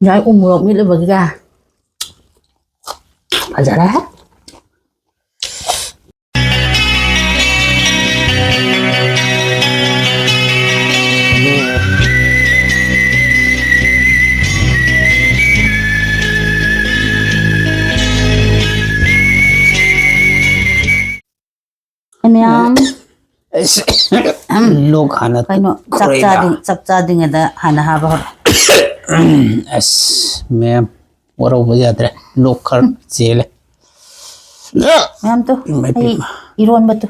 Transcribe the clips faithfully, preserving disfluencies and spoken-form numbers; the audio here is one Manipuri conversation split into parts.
ꯉꯁꯥꯏ ꯎ ꯃꯣꯔꯣꯛ ꯃꯦꯠꯂꯨꯕꯒꯤꯒ ꯐꯖꯔꯦ꯫ ꯃꯌꯥꯝ ꯑꯩꯁ, ꯂꯣꯛ ꯍꯥꯟꯅ ꯀꯩꯅꯣ, ꯆꯥꯛ ꯈꯨꯔꯩꯗ꯫ ꯆꯥꯗ꯭ꯔꯤ-, ꯆꯥꯛ ꯆꯥꯗ꯭ꯔꯤꯉꯩꯗ ꯍꯥꯟꯅ ꯍꯥꯕ ꯍꯧꯔꯦ꯫ ꯑꯁ, ꯃꯌꯥꯝ ꯋꯥꯔꯧꯕ ꯌꯥꯗ꯭ꯔꯦ, ꯂꯣꯛ ꯈꯔ ꯆꯦꯜꯂꯦ꯫ ꯃꯌꯥꯝ ꯇꯨ, ꯏꯃꯥꯏ ꯑꯩ ꯄꯦꯝꯃ꯫ ꯏꯔꯣꯟꯕ ꯇꯨ꯫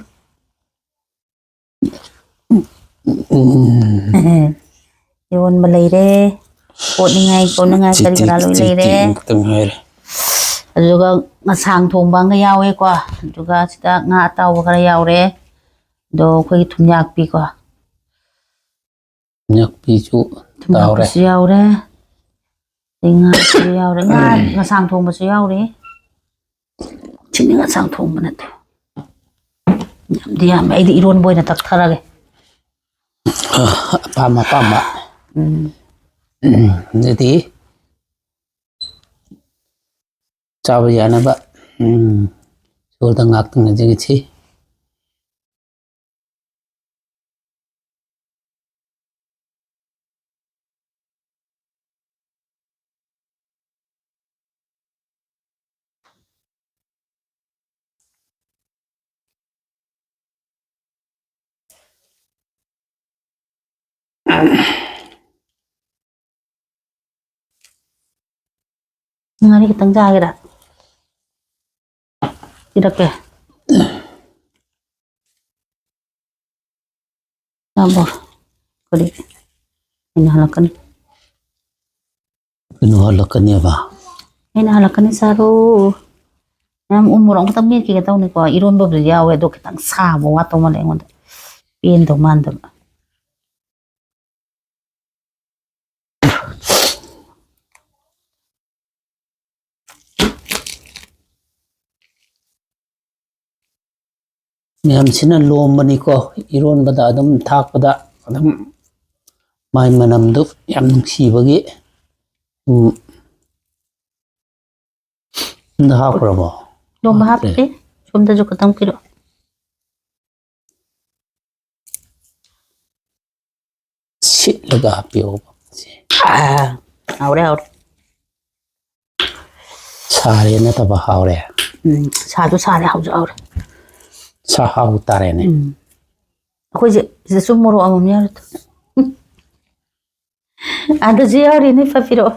ꯎꯝ꯫ ꯏꯔꯣꯟꯕ ꯂꯩꯔꯦ, ꯀꯣꯠꯅꯤꯡꯉꯥꯏ, ꯀꯣꯠꯅꯤꯡꯉꯥꯏ ꯀꯔꯤ ꯆꯤꯇꯤ, ꯀꯔꯥ ꯂꯣꯏ ꯆꯤꯇꯤ ꯂꯩꯔꯦ꯫ ꯉꯥꯛꯇ ꯉꯥꯏꯔꯦ꯫ ꯑꯗꯨꯒ ꯉꯁꯥꯡ ꯊꯣꯡꯕ ꯑꯃꯒ ꯌꯥꯎꯋꯦꯀꯣ, ꯑꯗꯨꯒ ꯁꯤꯗ ꯉꯥ ꯑꯇꯥꯎꯕ ꯈꯔ ꯌꯥꯎꯔꯦ, ꯑꯗꯣ ꯑꯩꯈꯣꯏꯒꯤ ꯊꯨꯝꯌꯥꯛꯄꯤꯀꯣ꯫ ꯊꯨꯝꯌꯥꯛꯄꯤꯁꯨ ꯇꯥꯎꯔꯦ꯫ ꯊꯨꯝꯌꯥꯛꯄꯤꯁꯨ ꯌꯥꯎꯔꯦ, ꯑꯗꯩ ꯉꯥꯁꯨ ꯌꯥꯎꯔꯦ, ꯉꯥ ꯉꯁꯥꯡ ꯊꯣꯡꯕꯁꯨ ꯌꯥꯎꯔꯦ꯫ ꯁꯤꯅꯤ ꯉꯁꯥꯡ ꯊꯣꯡꯕ ꯅꯠꯇꯦ꯫ ꯌꯥꯝꯗꯤ ꯌꯥꯝꯃꯦ꯫ ꯑꯩꯗꯤ ꯏꯔꯣꯟꯕ ꯑꯣꯏꯅ ꯇꯛꯊꯔꯒꯦ꯫ ꯑ, ꯑꯄꯥꯝ ꯑꯄꯥꯝꯕ꯫ ꯎꯝ꯫ ꯎꯝ, ꯑꯗꯨꯗꯤ ꯆꯥꯕ ꯌꯥꯅꯕ, ꯎꯝ, ꯁꯣꯔꯗ ꯉꯥꯛꯇꯪ ꯉꯥꯏꯖꯈꯤꯁꯤ꯫ ꯉꯥꯔꯤ ꯈꯤꯇꯪ ꯆꯥꯒꯦꯔꯥ? ꯄꯤꯔꯛꯀꯦ꯫ ꯆꯥꯕ꯭ꯔꯣ? ꯀꯔꯤ? ꯑꯩꯅ ꯍꯜꯂꯛꯀꯅꯤ꯫ ꯀꯩꯅꯣ ꯍꯜꯂꯛꯀꯅꯦꯕ? ꯑꯩꯅ ꯍꯜꯂꯛꯀꯅꯤ, ꯆꯥꯔꯣ꯫ ꯅꯪ ꯎ ꯃꯣꯔꯣꯛ ꯑꯃꯈꯛꯇꯪ ꯃꯦꯠꯈꯤꯒꯦ ꯇꯧꯅꯤꯀꯣ꯫ ꯏꯔꯣꯟꯕꯕꯨꯗꯤ ꯌꯥꯎꯋꯦ, ꯑꯗꯣ ꯈꯤꯇꯪ ꯁꯥꯕ ꯋꯥꯠꯇꯧ ꯃꯥꯜꯂꯦ ꯑꯩꯉꯣꯟꯗ꯫ ꯄꯦꯟꯗꯧ ꯃꯥꯟꯗꯕ꯫ ꯃꯌꯥꯝꯁꯤꯅ ꯂꯣꯝꯕꯅꯤꯀꯣ, ꯏꯔꯣꯟꯕꯗ ꯑꯗꯨꯝ ꯊꯥꯛꯄꯗ ꯑꯗꯨꯝ ꯃꯥꯏ ꯃꯅꯝꯗꯨ ꯌꯥꯝ ꯅꯨꯡꯁꯤꯕꯒꯤ꯫ ꯎꯝ꯫ ꯑꯝꯇ ꯍꯥꯞꯈ꯭ꯔꯕꯣ? ꯂꯣꯝꯕ ꯍꯥꯞꯇ꯭ꯔꯤ꯫ ꯍꯥꯞꯇ꯭ꯔꯤ꯫ ꯁꯣꯝꯗꯁꯨ ꯈꯇꯪ ꯄꯤꯔꯛꯑꯣ꯫ ꯁꯤꯠꯂꯒ ꯍꯥꯞꯄꯤꯌꯣꯕ꯫ ꯑꯥ, ꯍꯥꯎꯔꯦ, ꯍꯥꯎꯔꯦ꯫ ꯁꯥꯔꯦ ꯅꯠꯇꯕ ꯍꯥꯎꯔꯦ꯫ ꯎꯝ, ꯁꯥꯁꯨ ꯁꯥꯔꯦ, ꯍꯥꯎꯁꯨ ꯍꯥꯎꯔꯦ꯫ ꯁꯥ ꯍꯥꯎ ꯇꯥꯔꯦꯅꯦ꯫ ꯎꯝ꯫ ꯑꯩꯈꯣꯏꯁꯦ ꯁꯤꯗꯁꯨ ꯃꯣꯔꯣꯛ ꯑꯃꯃꯝ ꯌꯥꯎꯔꯦ꯫ ꯑꯗꯨꯁꯨ ꯌꯥꯎꯔꯤꯅꯦ, ꯐ ꯄꯤꯔꯛꯑꯣ꯫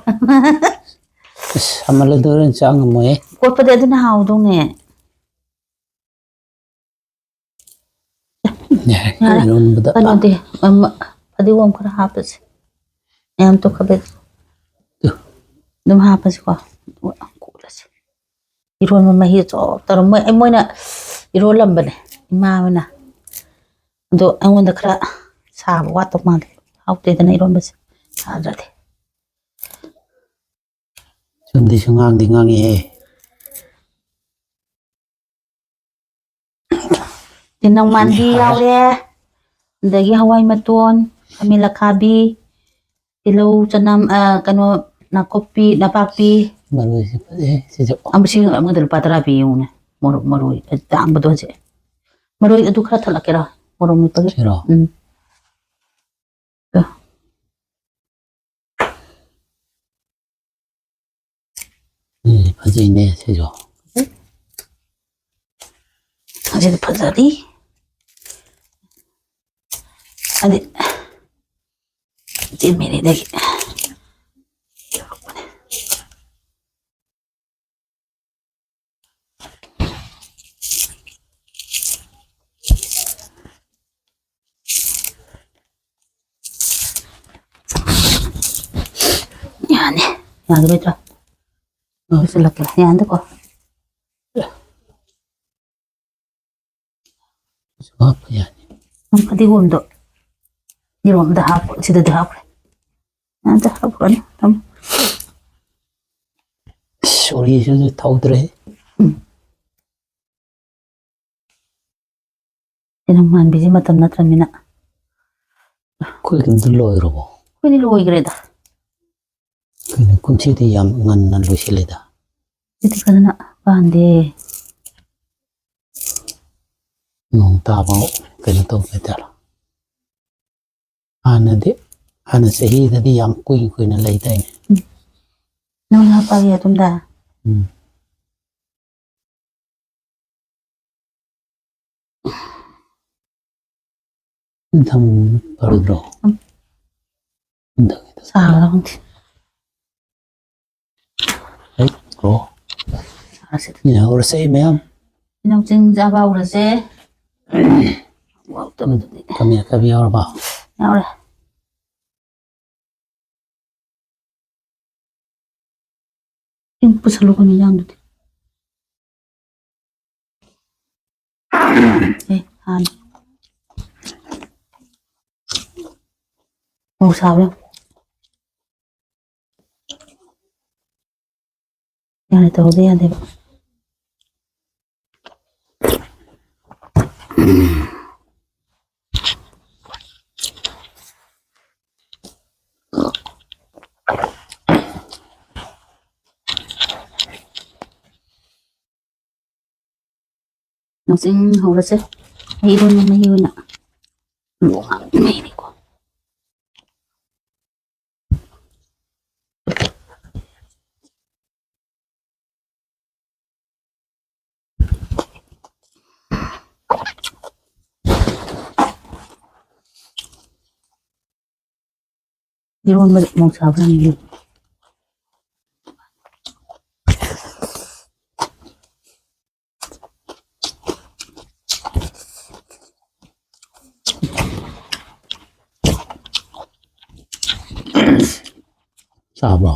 ꯑꯁ, ꯁꯥꯃꯜꯂꯗꯤ ꯍꯣꯔꯦꯟ ꯆꯥ ꯉꯝꯃꯣꯏꯍꯦ꯫ ꯀꯣꯠꯄꯗꯤ ꯑꯗꯨꯅ ꯍꯥꯎꯗꯧꯅꯦ꯫ ꯌꯥꯔꯦ, ꯌꯥꯔꯦ꯫ ꯏꯔꯣꯟꯕꯗ꯫ ꯀꯩꯅꯣꯗꯤ, ꯑꯃ, ꯐꯗꯤꯒꯣꯝ ꯈꯔ ꯍꯥꯞꯄꯁꯦ꯫ ꯃꯌꯥꯝ ꯇꯣꯛꯈꯠꯂꯗꯤ꯫ ꯇꯨ꯫ ꯑꯗꯨꯝ ꯍꯥꯞꯄꯁꯤꯀꯣ꯫ ꯑꯗꯨꯒ ꯀꯣꯠꯂꯁꯤ꯫ ꯏꯔꯣꯟꯕ ꯃꯍꯤ ꯑꯆꯧ ꯇꯧꯔ ꯃꯣꯏ, ꯑꯩ, ꯃꯣꯏꯅ ꯏꯔꯣꯜꯂꯝꯕꯅꯦ, ꯏꯃꯥ ꯍꯣꯏꯅ꯫ ꯑꯗꯣ ꯑꯩꯉꯣꯟꯗ ꯈꯔ ꯁꯥꯕ ꯋꯥꯠꯇꯧ ꯃꯥꯜꯂꯦ꯫ ꯍꯥꯎꯇꯦꯗꯅ ꯏꯔꯣꯟꯕꯁꯦ ꯁꯥꯗ꯭ꯔꯗꯤ꯫ ꯆꯨꯝꯗꯤꯁꯨ ꯉꯥꯡꯗꯤ ꯉꯥꯡꯉꯤꯍꯦ꯫ ꯇꯤꯜꯍꯧ ꯃꯥꯟꯕꯤ ꯌꯥꯎꯔꯦ, ꯑꯗꯒꯤ ꯍꯋꯥꯏ ꯃꯇꯣꯟ, ꯈꯥꯃꯦꯟ ꯑꯈꯥꯕꯤ, ꯇꯤꯜꯍꯧ, ꯆꯅꯝ, ꯑ, ꯀꯩꯅꯣ, ꯅꯥꯀꯨꯞꯄꯤ, ꯅꯄꯥꯛꯄꯤ꯫ ꯃꯔꯣꯏꯁꯦ ꯐꯖꯩ ꯁꯤꯁꯨ꯫ ꯑꯃ ꯁꯤ ꯑꯃꯗ ꯂꯨꯄꯥ ꯇꯔꯥ ꯄꯤ ꯌꯦꯡꯉꯨꯅꯦ, ꯃꯣꯔꯣꯛ, ꯃꯔꯣꯏ, ꯑ, ꯇꯥꯡꯕꯗꯣ ꯍꯧꯖꯤꯛ꯫ ꯃꯔꯣꯏ ꯑꯗꯨ ꯈꯔ ꯊꯠꯂꯛꯀꯦꯔꯣ? ꯃꯣꯔꯣꯛ ꯃꯦꯠꯄꯒꯤ꯫ ꯁꯤꯔꯣ? ꯎꯝ꯫ ꯎꯝ, ꯐꯖꯩꯅꯦ ꯁꯤꯁꯨ꯫ ꯑꯁꯤꯗꯤ ꯐꯖꯔꯤ꯫ ꯑꯗꯤ ꯏꯆꯦ ꯃꯦꯔꯤꯗꯒꯤ ꯌꯧꯔꯛꯄꯅꯦ꯫ ꯌꯥꯅꯤ꯫ ꯌꯥꯒꯤꯔꯣꯏꯗ꯭ꯔꯣ? ꯂꯣꯏꯁꯤꯜꯂꯛꯀꯦ꯫ ꯌꯥꯅꯤꯗꯀꯣ? ꯁꯨ ꯍꯥꯞꯄ ꯌꯥꯅꯤ꯫ ꯅꯪ ꯐꯗꯤꯒꯣꯝꯗꯣ ꯌꯦꯔꯨꯝꯗ ꯍꯥꯞꯄꯣ꯫ ꯁꯤꯗꯗꯤ ꯍꯥꯞꯈ꯭ꯔꯦ꯫ ꯑꯗ ꯍꯥꯞꯈ꯭ꯔꯅꯤ꯫ ꯊꯝꯃꯣ꯫ ꯁꯣꯔꯤꯁꯤꯁꯨ ꯊꯧꯗ꯭ꯔꯦ꯫ ꯎꯝ꯫ ꯀꯩꯅꯣ, ꯃꯥꯟꯕꯤꯁꯦ ꯃꯇꯝ ꯅꯠꯇ꯭ꯔꯃꯤꯅ ꯑꯩꯈꯣꯏ ꯀꯩꯝꯇ ꯂꯣꯏꯈ꯭ꯔꯕꯣ? ꯑꯩꯈꯣꯏꯗꯤ ꯂꯣꯏꯈ꯭ꯔꯦꯗ꯫ ꯀꯩꯅꯣ, ꯀꯨꯝꯁꯤꯗꯤ ꯌꯥꯝ ꯉꯟꯅ ꯂꯣꯏꯁꯤꯜꯂꯦꯗ꯫ ꯁꯤꯗꯤ ꯐꯖꯅ ꯄꯥꯟꯗꯦ꯫ ꯅꯣꯡ ꯇꯥꯕ ꯀꯩꯅꯣ ꯇꯧꯕ ꯍꯥꯏꯇꯥꯔꯦ꯫ ꯍꯥꯟꯅꯗꯤ, ꯍꯥꯟꯅ ꯆꯍꯤꯗꯗꯤ ꯌꯥꯝ ꯀꯨꯏ ꯀꯨꯏꯅ ꯂꯩꯗꯥꯏꯅꯦ? ꯎꯝ꯫ ꯅꯪ ꯍꯥꯞꯄꯒꯦ ꯑꯗꯨꯝꯗ? ꯎꯝ꯫ ꯊꯝ ꯐꯔꯣꯏꯗ꯭ꯔꯣ? ꯎꯝ꯫ ꯁꯥꯕ꯭ꯔꯥ ꯈꯪꯗꯦ꯫ ꯍꯩ, ꯀ꯭ꯔꯣ꯫ ꯁꯥꯁꯤ꯫ ꯌꯥꯍꯧꯔꯁꯦ ꯃꯌꯥꯝ꯫ ꯏꯅꯧ ꯆꯤꯡ ꯆꯥꯕ ꯍꯧꯔꯁꯦ꯫ ꯍꯥꯎꯇꯕꯗꯨꯗꯤ꯫ ꯈꯥꯃꯦꯟ ꯑꯈꯥꯕꯤ ꯌꯥꯎꯔꯕ? ꯌꯥꯎꯔꯦ꯫ ꯏꯪ ꯄꯨꯁꯜꯂꯨ ꯀꯩꯅꯣ ꯏꯟꯖꯥꯡꯗꯨꯗꯤ꯫ ꯑꯦ, ꯍꯥꯟꯅ꯫ ꯃꯣꯔꯣꯛ ꯁꯥꯕ꯭ꯔꯥ ꯌꯦꯡꯉꯨ꯫ ꯌꯥꯔꯦ, ꯇꯧꯍꯧꯗ ꯌꯥꯗꯦꯕ꯫ ꯅꯣꯡꯆꯤꯡ ꯍꯧꯔꯁꯦ꯫ ꯑꯩ ꯏꯔꯣꯟꯕ ꯃꯍꯤ ꯑꯣꯏꯅ ꯂꯣꯡꯉꯒ ꯂꯩꯔꯦꯀꯣ꯫ ꯏꯔꯣꯟꯕꯗ ꯃꯣꯔꯣꯛ ꯁꯥꯕ ꯌꯥꯝ ꯂꯩ꯫ ꯆꯥꯕ꯭ꯔꯣ?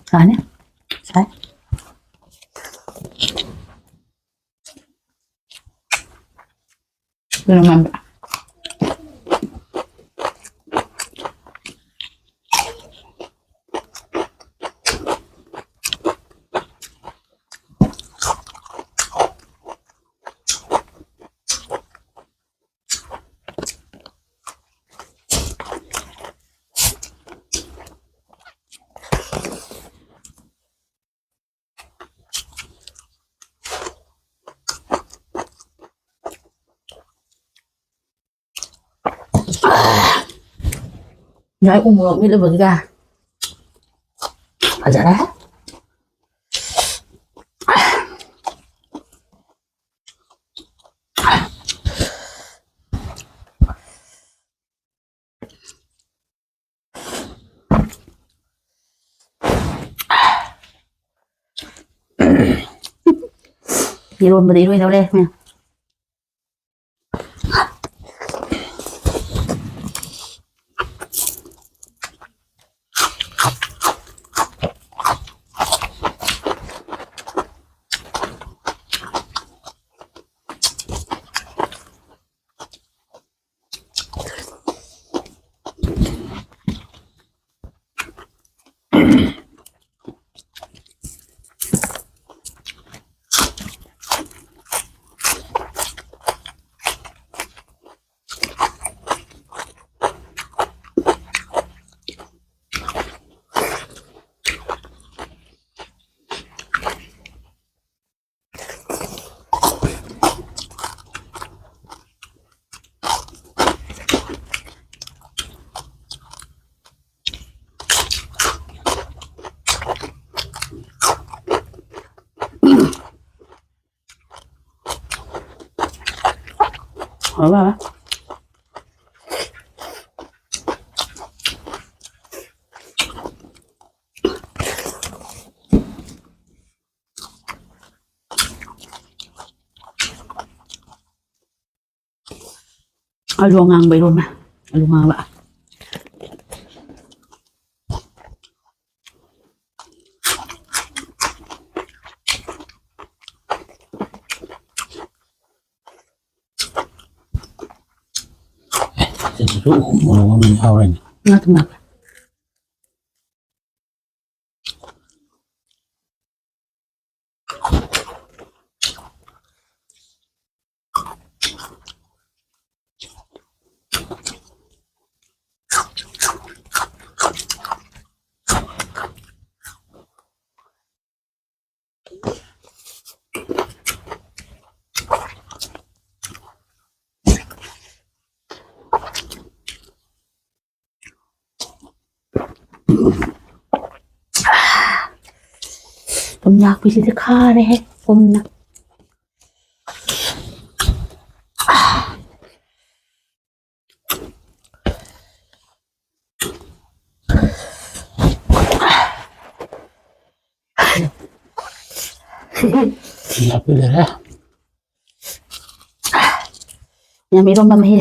ꯆꯥꯅꯤ꯫ ꯁꯥꯏ꯫ ꯀꯩꯅꯣ ꯃꯥꯟꯕ꯫ ꯉꯁꯥꯏ ꯎ ꯃꯣꯔꯣꯛ ꯃꯦꯠꯂꯨꯕꯒꯤꯒ ꯐꯖꯔꯦ꯫ ꯏꯔꯣꯟꯕꯗ ꯏꯔꯣꯏꯗꯧꯔꯦ꯫ ꯍꯥꯎꯕ꯫ ꯑꯂꯨ ꯑꯉꯥꯡꯕ ꯏꯔꯣꯝꯕ꯫ ꯑꯂꯨ ꯉꯥꯡꯕ꯫ ꯁꯤꯗꯁꯨ ꯎ ꯃꯣꯔꯣꯛ ꯑꯃ ꯌꯥꯎꯔꯦꯅꯦ꯫ ꯉꯥ ꯊꯣꯡꯕ꯫ ꯊꯨꯝꯌꯥꯛꯄꯤꯁꯤꯗꯤ ꯈꯥꯔꯦꯍꯦ ꯄꯨꯝꯅ꯫ ꯊꯨꯝꯌꯥꯛꯄꯤ ꯂꯩꯔꯦ꯫ ꯌꯥꯝ ꯏꯔꯣꯝꯕ ꯃꯍꯤ꯫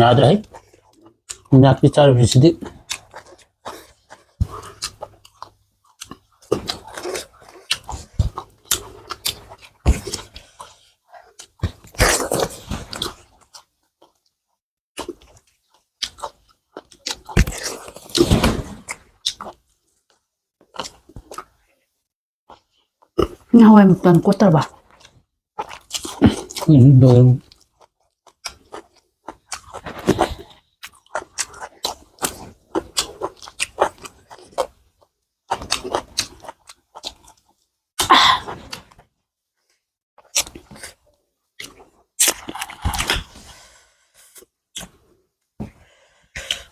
ꯌꯥꯗ꯭ꯔꯦ ꯍꯩ꯫ ꯊꯨꯝꯌꯥꯛꯄꯤ ꯆꯥꯔꯨꯕꯁꯤꯗꯤ꯫ ꯅꯪ ꯍꯋꯥꯏ ꯃꯇꯣꯟ ꯀꯣꯠꯇ꯭ꯔꯕ? ꯎꯝ, ꯂꯣꯏꯔꯦ꯫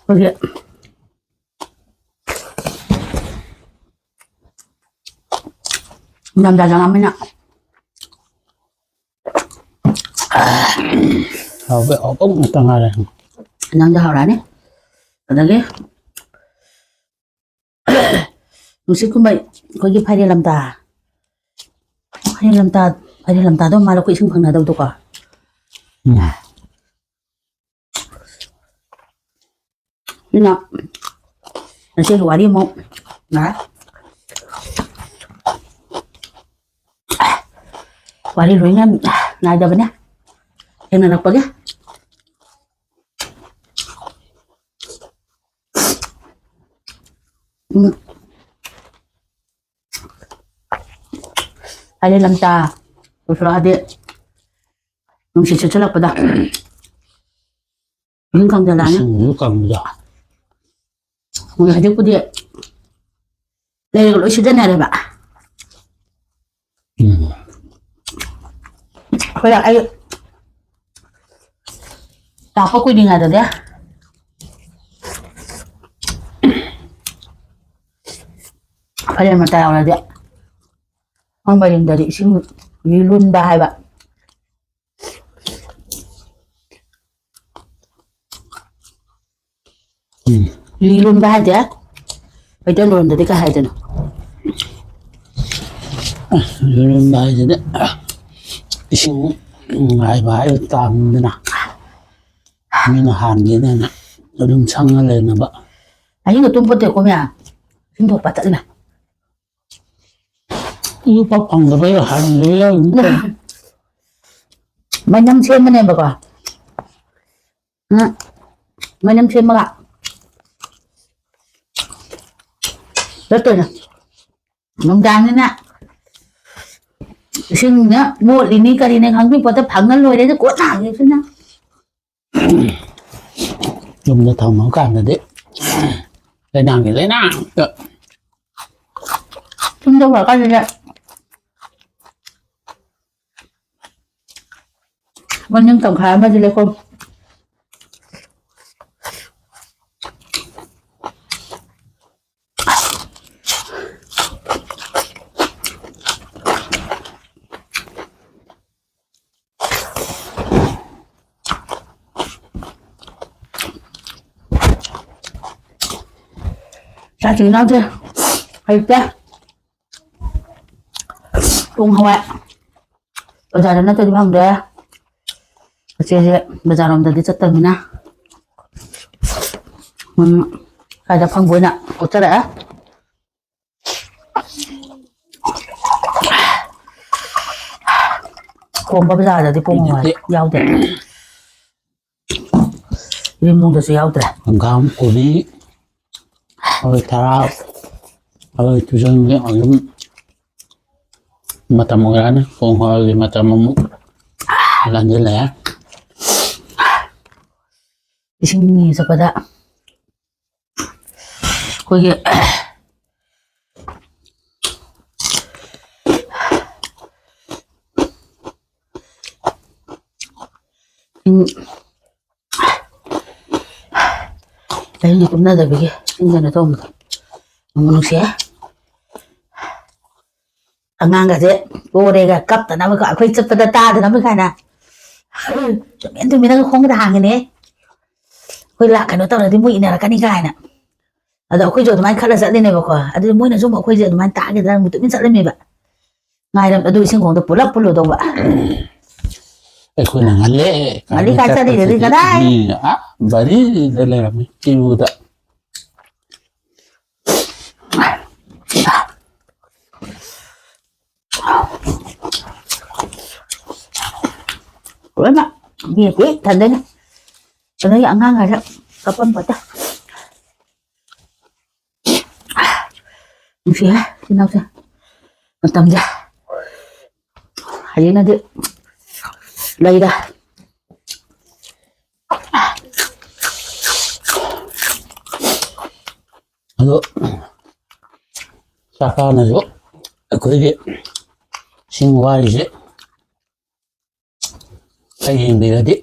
ꯍꯧꯖꯤꯛ ꯏꯪꯊꯝꯊꯥ ꯆꯪꯉꯛꯑꯃꯤꯅ ꯍꯥꯎꯕ ꯍꯥꯎꯕ ꯉꯥꯛꯇ ꯉꯥꯏꯔꯦ꯫ ꯅꯪꯁꯨ ꯍꯧꯔꯛꯑꯅꯤ꯫ ꯑꯗꯒꯤ ꯅꯨꯡꯁꯤꯠ ꯀꯨꯝꯕ ꯑꯩꯈꯣꯏꯒꯤ ꯐꯥꯏꯔꯦꯟ ꯂꯝꯇꯥ, ꯐꯥꯏꯔꯦꯟ ꯂꯝꯇꯥ, ꯐꯥꯏꯔꯦꯟ ꯂꯝꯇꯥꯗꯣ ꯃꯥꯜꯂꯦ ꯑꯩꯈꯣꯏ ꯏꯁꯤꯡ ꯐꯪꯅꯗꯕꯗꯣꯀꯣ꯫ ꯎꯝ꯫ ꯑꯗꯨꯅ ꯉꯁꯤꯒꯤ ꯋꯥꯔꯤ ꯑꯃꯨꯛ ꯉꯥꯏ-, ꯋꯥꯔꯤ ꯂꯣꯏꯅ ꯅꯥꯏꯗꯕꯅꯦ ꯊꯦꯡꯅꯔꯛꯄꯒꯤ꯫ ꯎꯝ꯫ ꯐꯥꯏꯔꯦꯟ ꯂꯝꯇꯥ ꯄꯨꯊꯣꯔꯛꯑꯗꯤ ꯅꯨꯡꯁꯤꯠ ꯁꯤꯠꯆꯜꯂꯛꯄꯗ꯫ ꯏꯁꯤꯡ ꯀꯪꯖꯜꯂꯛꯑꯅꯤ꯫ ꯏꯁꯤꯡꯁꯨ ꯀꯪꯕꯗꯣ꯫ ꯃꯣꯏ ꯍꯧꯖꯤꯛꯄꯨꯗꯤ ꯂꯩꯔꯒ ꯂꯣꯏ ꯁꯤꯖꯤꯟꯅꯔꯦꯕ꯫ ꯎꯝ꯫ ꯑꯩꯈꯣꯏ ꯑꯩ ꯂꯥꯛꯄ ꯀꯨꯏꯗ꯭ꯔꯤꯉꯩꯗꯗꯤ ꯐꯥꯏꯔꯦꯟ ꯃꯇꯥ ꯌꯧꯔꯗꯤ ꯈꯪꯕ ꯌꯨꯝꯗꯗꯤ ꯏꯁꯤꯡ ꯂꯨꯟꯕ ꯍꯥꯏꯕ꯫ ꯎꯝ꯫ ꯂꯨꯟꯕ ꯍꯥꯏꯁꯦ ꯃꯩꯇꯩꯂꯣꯟꯗꯗꯤ ꯀꯩ ꯍꯥꯏꯗꯣꯏꯅꯣ? ꯂꯨꯟꯕ ꯍꯥꯏꯁꯤꯗꯤ ꯏꯁꯤꯡ ꯅꯨꯡꯉꯥꯏꯕ ꯍꯥꯏꯕ ꯇꯥꯕꯅꯤꯗꯅ꯫ ꯃꯤꯅ ꯍꯥꯟꯒꯦꯅ ꯑꯗꯨꯝ ꯁꯪꯉ ꯂꯩꯅꯕ꯫ ꯑꯍꯤꯡꯒ ꯇꯨꯝꯄꯣꯠꯇꯦꯀꯣ ꯃꯌꯥꯝ꯫ ꯏꯁꯤꯡ ꯊꯣꯛꯄ ꯆꯠꯂꯤꯃ꯫ ꯂꯨꯄꯥ ꯐꯪꯗꯕꯩ ꯍꯥꯟꯅ ꯂꯩ ꯌꯥꯎꯔꯤꯅꯤ ꯀꯩꯅꯣ꯫ ꯃꯩꯅꯝ ꯁꯦꯝꯕꯅꯦꯕꯀꯣ꯫ ꯎꯝ꯫ ꯃꯩꯅꯝ ꯁꯦꯝꯃꯒ ꯆꯠꯇꯣꯏꯅꯦ꯫ ꯅꯨꯡꯗꯥꯡꯅꯤꯅ ꯏꯁꯤꯡꯅ ꯃꯣꯠꯂꯤꯅꯤ ꯀꯔꯤꯅꯦ ꯈꯪꯕꯤꯄꯣꯠꯇ ꯐꯪꯉ ꯂꯣꯏꯔꯦ꯫ ꯀꯣꯟꯅ ꯍꯪꯉꯦꯁꯤꯅ꯫ ꯌꯨꯝꯗ ꯊꯝꯃ ꯀꯥꯟꯗꯗꯤ ꯂꯩꯅꯥꯡꯒꯤ ꯂꯩꯅꯥꯡ ꯉꯥꯛꯇ꯫ ꯌꯨꯝꯗ ꯄꯨꯔꯛꯀꯥꯟꯗꯗꯤ ꯃꯅꯤꯡ ꯇꯪꯈꯥꯏ ꯑꯃꯗꯤ ꯂꯩꯈꯣꯝ꯫ ꯆꯥꯛ ꯏꯟꯖꯥꯡꯁꯦ ꯍꯩꯇꯦ꯫ ꯄꯣꯡ ꯍꯋꯥꯏ ꯕꯖꯥꯔꯗ ꯅꯠꯇ꯭ꯔꯗꯤ ꯐꯪꯗ꯭ꯔꯦ꯫ ꯏꯆꯦꯁꯦ ꯕꯖꯥꯔꯔꯣꯝꯗꯗꯤ ꯆꯠꯇꯕꯅꯤꯅ꯫ ꯎꯝ, ꯀꯥꯏꯗ ꯐꯪꯕ ꯑꯣꯏꯅ ꯊꯣꯛꯆꯔꯛꯑꯦ꯫ ꯀꯣꯝꯕ ꯕꯖꯥꯔꯗꯗꯤ ꯄꯣꯡ ꯍꯋꯥꯏ ꯌꯥꯎꯗꯦ꯫ ꯏꯔꯤꯜꯕꯨꯡꯗꯁꯨ ꯌꯥꯎꯗ꯭ꯔꯦ꯫ ꯍꯪꯒꯥꯝ, ꯀꯣꯕꯤ, ꯍꯋꯥꯏ ꯊꯔꯥꯛ, ꯍꯋꯥꯏ ꯆꯨꯖꯪꯁꯦ ꯑꯗꯨꯝ ꯃꯇꯝ ꯑꯣꯏꯔꯛꯑꯅꯤ꯫ ꯄꯣꯡ ꯍꯋꯥꯏꯒꯤ ꯃꯇꯝ ꯑꯃꯨꯛ ꯂꯥꯟꯁꯤꯜꯂꯛꯑꯦ꯫ ꯏꯁꯤꯡ ꯆꯠꯄꯗ ꯑꯩꯈꯣꯏꯒꯤ ꯎꯝ, ꯆꯍꯤ ꯀꯨꯝꯅꯗꯕꯤꯒꯤ ꯏꯪꯗꯅ ꯇꯧꯕꯗꯣ ꯅꯨꯡꯕꯨ ꯅꯨꯡꯁꯤꯍꯦ꯫ ꯑꯉꯥꯡꯒꯁꯦ ꯄꯣꯔꯦꯒ ꯀꯞꯇꯅꯕ, ꯑꯩꯈꯣꯏ ꯆꯠꯄꯗ ꯇꯥꯗꯅꯕ ꯀꯥꯏꯅ ꯇꯨꯃꯤꯟ ꯇꯨꯃꯤꯟꯅꯒ ꯈꯣꯡꯒꯗ ꯍꯥꯡꯉꯤꯅꯦ꯫ ꯑꯩꯈꯣꯏ ꯂꯥꯛ ꯀꯩꯅꯣ ꯇꯧꯔꯗꯤ ꯃꯣꯏ ꯏꯟꯅꯔꯛꯀꯅꯤ ꯀꯥꯏꯅ꯫ ꯑꯗꯣ ꯑꯩꯈꯣꯏꯁꯨ ꯑꯗꯨꯃꯥꯏꯅ ꯈꯜꯂ ꯆꯠꯂꯤꯅꯦꯕꯀꯣ꯫ ꯑꯗꯨꯗꯤ ꯃꯣꯏꯅꯁꯨ ꯑꯃꯨꯛ ꯑꯩꯈꯣꯏꯁꯦ ꯑꯗꯨꯃꯥꯏꯅ ꯇꯥꯒꯗ꯭ꯔꯥ ꯑꯃꯨꯛ ꯇꯨꯃꯤꯟ ꯆꯠꯂꯝꯃꯦꯕ꯫ ꯉꯥꯏꯔꯝ ꯑꯗꯨ ꯏꯁꯤꯡ ꯈꯣꯡꯗ ꯄꯨꯂꯞ ꯄꯨꯜꯂꯨꯗꯧꯕ꯫ ꯑꯩꯈꯣꯏꯅ ꯉꯜꯂꯦ ꯉꯜꯂꯤ ꯀꯥꯏ ꯆꯠꯂꯤꯗꯨꯗꯤ ꯀꯗꯥꯏ? ꯃꯤ ꯑꯥ ꯕꯥꯔꯤꯗ ꯂꯩꯔꯝꯃꯤ ꯀ꯭ꯌꯨꯗ꯫ ꯂꯣꯏꯅ ꯕꯦꯛ ꯄꯤꯛ ꯊꯟꯗꯣꯏꯅꯦ꯫ ꯑꯗꯒꯤ ꯑꯉꯥꯡ ꯍꯥꯏꯔꯦ ꯀꯞꯄꯝꯕꯇ꯫ ꯅꯨꯡꯁꯤꯍꯦ ꯏꯆꯤꯟ ꯏꯅꯥꯎꯁꯦ꯫ ꯃꯇꯝꯁꯦ ꯍꯌꯦꯡꯅꯗꯤ ꯂꯩꯔꯦ꯫ ꯑꯗꯣ ꯁꯔꯀꯥꯔꯅꯁꯨ ꯑꯩꯈꯣꯏꯒꯤ ꯏꯁꯤꯡ ꯋꯥꯔꯤꯁꯦ ꯈꯔ ꯌꯦꯡꯕꯤꯔꯗꯤ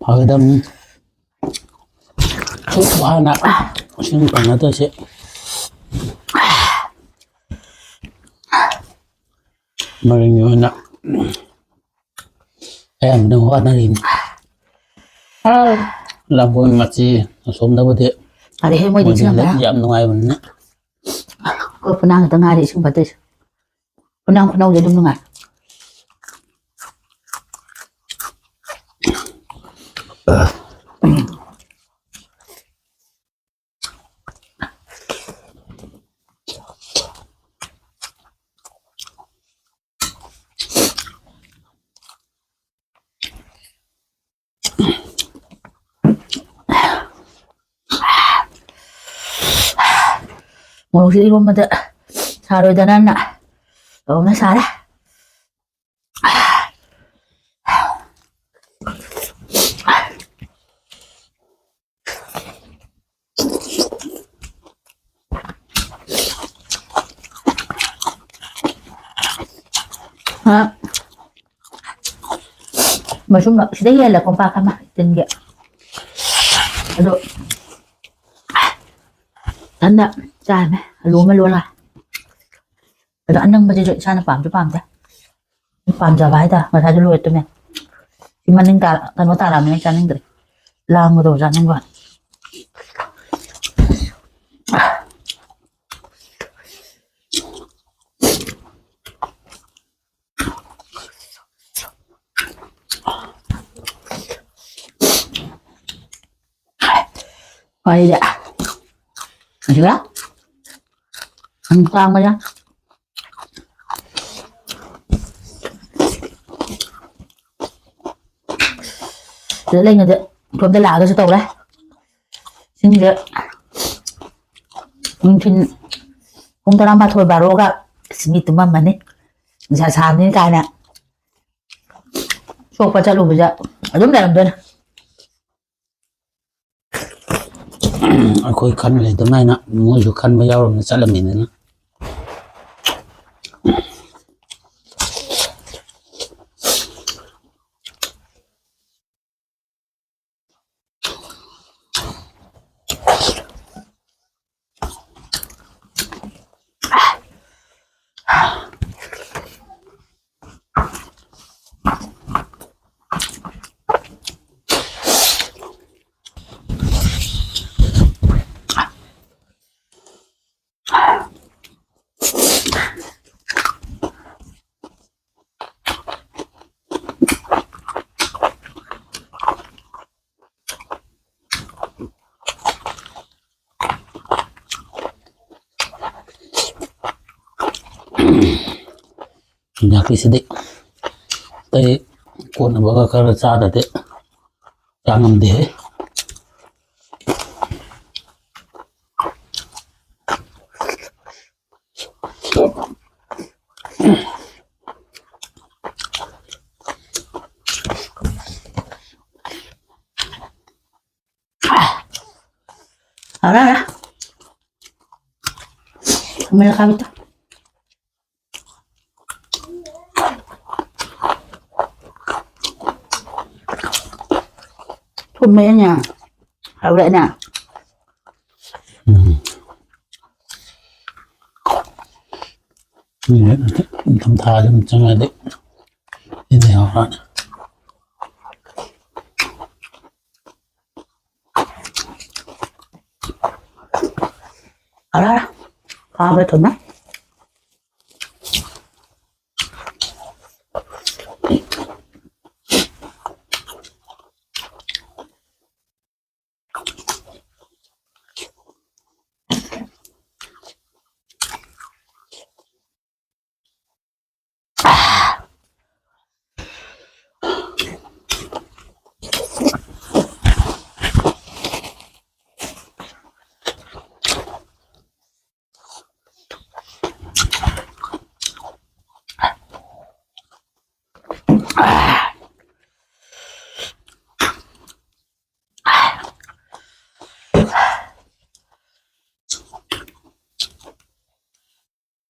ꯐꯒꯗꯕꯅꯤ꯫ ꯁꯨꯛ ꯋꯥꯅ ꯏꯁꯤꯡ ꯐꯪꯅꯗꯣꯏꯁꯦ ꯃꯔꯤꯡꯒꯤ ꯑꯣꯏꯅ ꯑꯌꯥꯝꯕꯅ ꯋꯥꯅꯔꯤꯅꯤ꯫ ꯂꯝꯕꯣꯏ ꯃꯆꯤ ꯑꯁꯣꯝꯗꯕꯨꯗꯤ ꯐꯔꯦꯍꯦ ꯃꯣꯏꯗꯤ ꯃꯣꯏꯗꯤ ꯏꯁꯤꯡ ꯍꯟꯗꯛ ꯌꯥꯝ ꯌꯥꯝ ꯅꯨꯡꯉꯥꯏꯕꯅꯤꯅ꯫ ꯑꯩꯈꯣꯏ ꯐꯨꯅꯥ ꯈꯛꯇ ꯉꯥꯏꯔꯦ ꯏꯁꯤꯡ ꯐꯠꯇ꯭ꯔꯤꯁꯦ꯫ ꯐꯨꯅꯥ ꯈꯨꯅꯧꯗꯤ ꯑꯗꯨꯝ ꯅꯨꯡꯉꯥꯏ꯫ ꯃꯣꯔꯣꯛꯁꯦ ꯏꯔꯣꯟꯕꯗ ꯁꯥꯔꯣꯏꯗꯅ ꯇꯧꯅ ꯁꯥꯔꯦ꯫ ꯑ, ꯃꯁꯨꯝ ꯁꯤꯗ ꯌꯦꯜꯂꯦ ꯀꯣꯝꯄꯥꯛ ꯑꯃ ꯇꯤꯟꯒꯤ꯫ ꯑꯗꯣ ꯏꯊꯟꯗ ꯆꯥꯔꯅꯦ, ꯑꯂꯨ ꯑꯃ ꯂꯣꯜꯂ꯫ ꯑꯗꯣ ꯑꯅꯪꯕꯁꯤꯁꯨ ꯏꯁꯥꯅ ꯄꯥꯝꯁꯨ ꯄꯥꯝꯗꯦ꯫ ꯄꯥꯝꯖꯕ ꯍꯥꯏꯇꯥꯔꯦ꯫ ꯉꯁꯥꯏꯁꯨ ꯂꯣꯏꯔꯦ ꯇꯨꯃꯤꯟ꯫ ꯁꯤ ꯃꯅꯤꯡ ꯇꯥ-, ꯀꯩꯅꯣ ꯇꯥꯔꯛꯑꯕꯅꯤꯅ ꯆꯥꯅꯤꯡꯗ꯭ꯔꯦ꯫ ꯂꯥꯡꯕꯗꯣ ꯆꯥꯅꯤꯡꯕ꯫ ꯋꯥꯔꯤꯁꯦ꯫ ꯑꯁꯤꯒ ꯁꯟ ꯀꯥꯡꯕꯁꯦ꯫ ꯁꯤꯗ ꯂꯩꯉꯩꯗ ꯁꯣꯝꯗ ꯂꯥꯛꯑꯒꯁꯨ ꯇꯧꯔꯦ꯫ ꯏꯁꯤꯡꯁꯦ ꯅꯨꯡꯊꯤꯜ ꯄꯨꯡ ꯇꯔꯥꯃꯥꯊꯣꯏ ꯕꯥꯔꯣꯒ ꯏꯁꯤꯡꯒꯤ ꯇꯨꯝꯃꯝꯃꯅꯤ꯫ ꯅꯨꯡꯁꯥ ꯁꯥꯕꯅꯤ ꯀꯥꯏꯅ ꯁꯣꯛꯄ ꯆꯠꯂꯨꯕꯁꯦ ꯑꯗꯨꯝ ꯂꯩꯔꯝꯗꯣꯏꯅꯦ꯫ ꯑꯩꯈꯣꯏ ꯈꯟ ꯂꯩꯇꯕꯅꯤꯅ ꯃꯣꯏꯁꯨ ꯈꯟꯕ ꯌꯥꯎꯔꯝꯅ ꯆꯠꯂꯝꯃꯤꯅꯤꯅ꯫ ꯆꯤꯟꯖꯥꯛꯀꯤꯁꯤꯗꯤ ꯑꯇꯩ ꯀꯣꯟꯅꯕꯒ ꯈꯔ ꯆꯥꯗ꯭ꯔꯗꯤ ꯆꯥ ꯉꯝꯗꯦꯍꯦ꯫ ꯍꯥꯎꯔꯦ, ꯍꯥꯎꯔꯦ꯫ ꯈꯥꯃꯦꯟ ꯑꯈꯥꯕꯤꯗꯣ꯫ ꯊꯨꯝꯃꯦꯅꯦ꯫ ꯍꯥꯎꯔꯦꯅꯦ꯫ ꯎꯝ꯫ ꯎꯝ, ꯅꯤꯡꯊꯝꯊꯥ ꯑꯗꯨꯝ ꯆꯪꯉꯗꯤ ꯁꯤꯅ ꯍꯥꯎꯔꯅꯤ꯫ ꯑꯔꯥ, ꯍꯥꯎꯔꯦ ꯊꯨꯝꯃꯦ꯫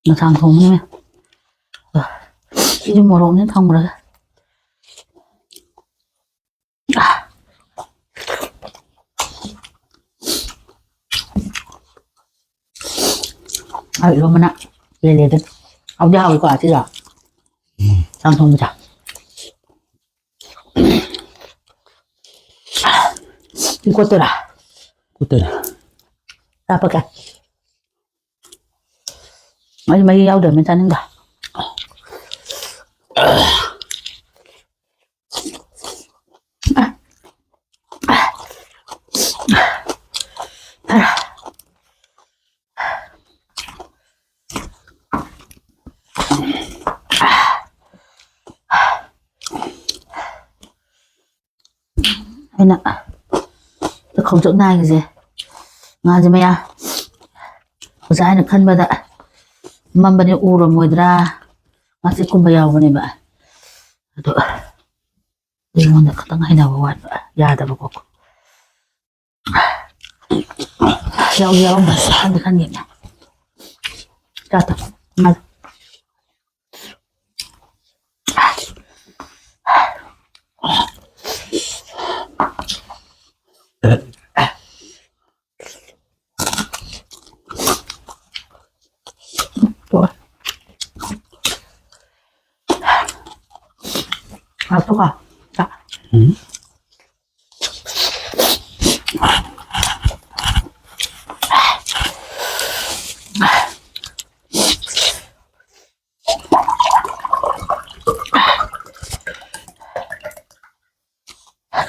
ꯃꯊꯥꯡ ꯊꯣꯡꯕꯅꯦ꯫ ꯁꯤꯁꯨ ꯃꯣꯔꯣꯛꯅꯦ ꯊꯝꯈ꯭ꯔꯒ꯫ ꯑ, ꯏꯔꯣꯝꯕꯅ ꯍꯦꯜꯂꯦ ꯑꯗꯨ꯫ ꯍꯥꯎꯗꯤ ꯍꯥꯎꯏꯀꯣ ꯑꯁꯤꯗꯣ꯫ ꯆꯝꯊꯣꯡꯕꯁꯦ꯫ ꯁꯤ ꯀꯣꯠꯇꯣꯏꯔꯥ? ꯀꯣꯠꯇꯣꯏꯅꯦ꯫ ꯍꯥꯞꯄꯛꯀꯦ꯫ ꯑꯩ ꯃꯍꯤ ꯌꯥꯎꯗꯕꯅꯤꯅ ꯆꯥꯅꯤꯡꯗꯦ꯫ ꯑꯩꯅ ꯈꯣꯡꯆꯨꯞ ꯅꯥꯏꯒꯤꯁꯦ, ꯉꯥꯁꯦ ꯃꯌꯥ ꯑꯣꯖꯥ ꯍꯥꯏꯅ ꯈꯟꯕꯗ ꯃꯝꯕꯅꯦ ꯎꯔꯝꯃꯣꯏꯗ꯭ꯔꯥ, ꯉꯥꯆꯤꯛꯀꯨꯝꯕ ꯌꯥꯎꯕꯅꯦꯕ꯫ ꯑꯗꯣ ꯑꯩꯉꯣꯟꯗ ꯈꯤꯇꯪ ꯍꯩꯅꯕ ꯋꯥꯠꯄ, ꯌꯥꯗꯕꯀꯣ꯫ ꯌꯥꯎ ꯌꯥꯎꯔꯝꯕꯁꯦ ꯈꯟꯗꯤ ꯈꯟꯒꯤꯕꯅꯦ꯫ ꯆꯥ ꯇ-, ꯉꯥ-, ꯉꯥꯛꯇꯣꯛꯀꯣ꯫ ꯆꯥꯛ꯫ ꯎꯝ꯫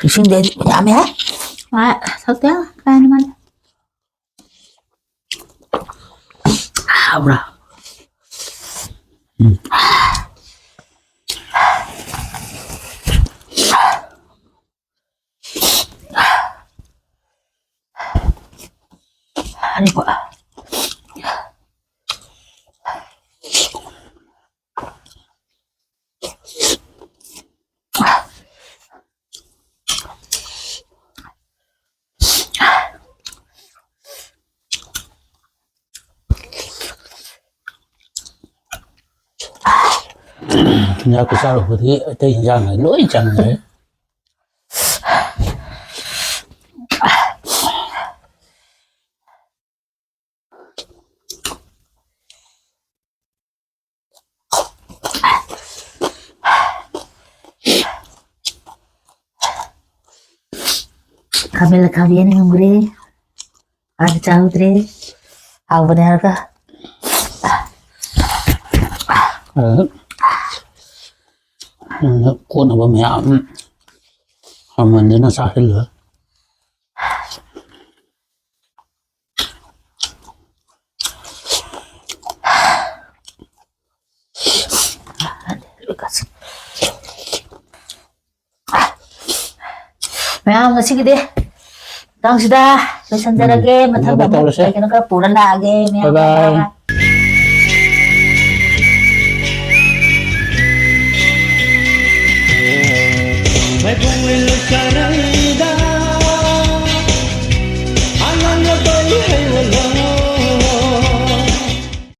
ꯏꯁꯤꯡꯗꯤ ꯑꯩꯗꯤ ꯌꯥꯝꯃꯦꯍꯦ꯫ ꯍꯣꯏ, ꯊꯛꯇꯦ, ꯀꯥꯏꯅ ꯃꯥꯅꯤ꯫ ꯍꯥꯎꯕ꯭ꯔꯥ? ꯎꯝ꯫ ꯑꯔꯦꯀꯣ꯫ ꯆꯤꯟꯖꯥꯛ ꯈꯨꯆꯥꯔꯨꯕꯗꯒꯤ ꯑꯇꯩ ꯏꯟꯖꯥꯡ ꯂꯣꯏ ꯆꯪꯈ꯭ꯔꯦ꯫ ꯈꯥꯃꯦꯟ ꯑꯈꯥꯕꯤ ꯑꯅꯤ ꯍꯨꯝꯈ꯭ꯔꯦ꯫ ꯑꯥꯗ ꯆꯥꯍꯧꯗ꯭ꯔꯦ꯫ ꯍꯥꯎꯕꯅꯦ ꯍꯥꯏꯔꯒ꯫ ꯑꯗꯨ, ꯑꯗꯨ ꯀꯣꯠꯅꯕ ꯃꯌꯥꯝ ꯃꯃꯟꯗꯨꯅ ꯆꯥꯁꯤꯜꯂꯨꯔꯦ꯫ ꯃꯌꯥꯝ ꯉꯁꯤꯒꯤꯗꯤ ꯃꯇꯥꯡꯁꯤꯗ ꯂꯣꯏꯁꯤꯟꯖꯔꯒꯦ꯫ ꯎꯝ, ꯃꯊꯪꯗ ꯑꯃꯨꯛ ꯀꯩꯅꯣ ꯇꯧꯔꯁꯦ꯫ ꯀꯩ ꯀꯩꯅꯣ ꯈꯔ ꯄꯨꯔ ꯂꯥꯛꯑꯒꯦ ꯃꯌꯥꯝ꯫ ꯕꯥꯏ ꯕꯥꯏ꯫ ꯃꯥꯏꯕꯣꯡ ꯂꯩꯀꯥꯏꯗ